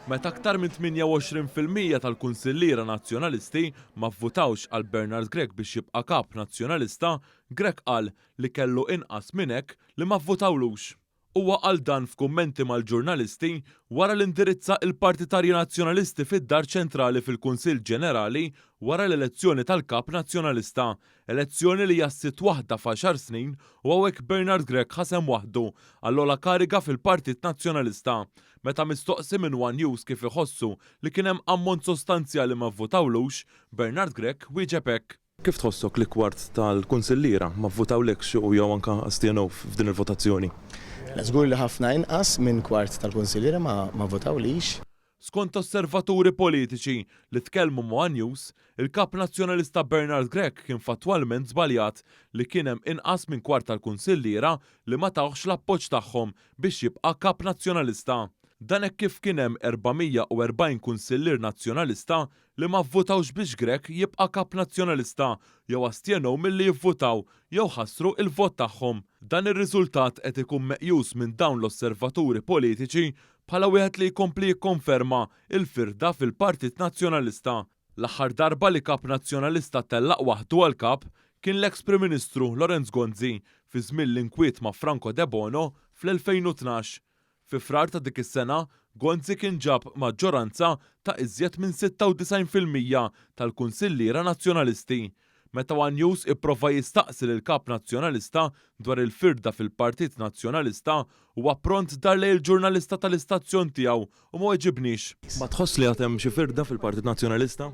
Meta aktar minn 28% tal-kunsilliera Nazzjonalisti ma vvutawx għal Bernard Grech biex jibqa' Kap Nazzjonalista, Grech qal li kellu inqas minn hekk li ma vvutawlux. Huwa qal dan f'kummenti mal-ġurnalisti wara li indirizza il-partitarji Nazzjonalisti fid-Dar Ċentrali fil-Kunsill Ġenerali wara l-elezzjoni tal-Kap Nazzjonalista, elezzjoni li hija s-sitt waħda f'għaxar snin u hawnhekk Bernard Grech ħa sehem waħdu għall-ogħla kariga fil-Partit Nazzjonalista. Meta mistoqsi minn one News kif iħossu li kien hemm ammont sostanzjali ma vvutawlux, Bernard Grech wieġeb hekk. Kif tħossok li kwart tal-kunsilliera ma vvutawlekx u jew anke astjenew f'din il-votazzjoni? Le, żgur li ħafna inqas minn kwart tal-kunsilliera ma vvutawlix. Skont osservaturi politiċi li tkellmu ma' one News, il-Kap Nazzjonalista Bernard Grech kien fattwalment żbaljat li kien hemm inqas minn kwart tal-kunsilliera li ma tawhx l-appoġġ tagħhom biex jibqa' Kap Nazzjonalista. Dan hekk kif kien hemm 440 kunsillier Nazzjonalista li ma vvutawx biex Grech jibqa' Kap Nazzjonalista jew astjenew milli jivvutaw jew ħassru il-vot tagħhom. Dan ir-riżultat qed ikun meqjus minn dawn l-osservaturi politiċi bħala wieħed li jkompli jikkonferma il-firda fil-Partit Nazzjonalista. L-aħħar darba li Kap Nazzjonalista tellaq waħdu għal Kap kien l-eks Prim Ministru Lawrence Gonzi fi żmien l-inkwiet ma' Franco Debono fl-2012. Fi Frar ta' dik is-sena, Gonzi kien ġab maġġoranza ta' iżjed minn 96% tal-kunsilliera Nazzjonalisti. Meta one News ipprova jistaqsi lill-Kap Nazzjonalista dwar il-firda fil-Partit Nazzjonalista, huwa pront dar lejn il-ġurnalista tal-istazzjon tiegħu u ma weġibniex. Ma tħoss li għad hemm xi firda fil-Partit Nazzjonalista?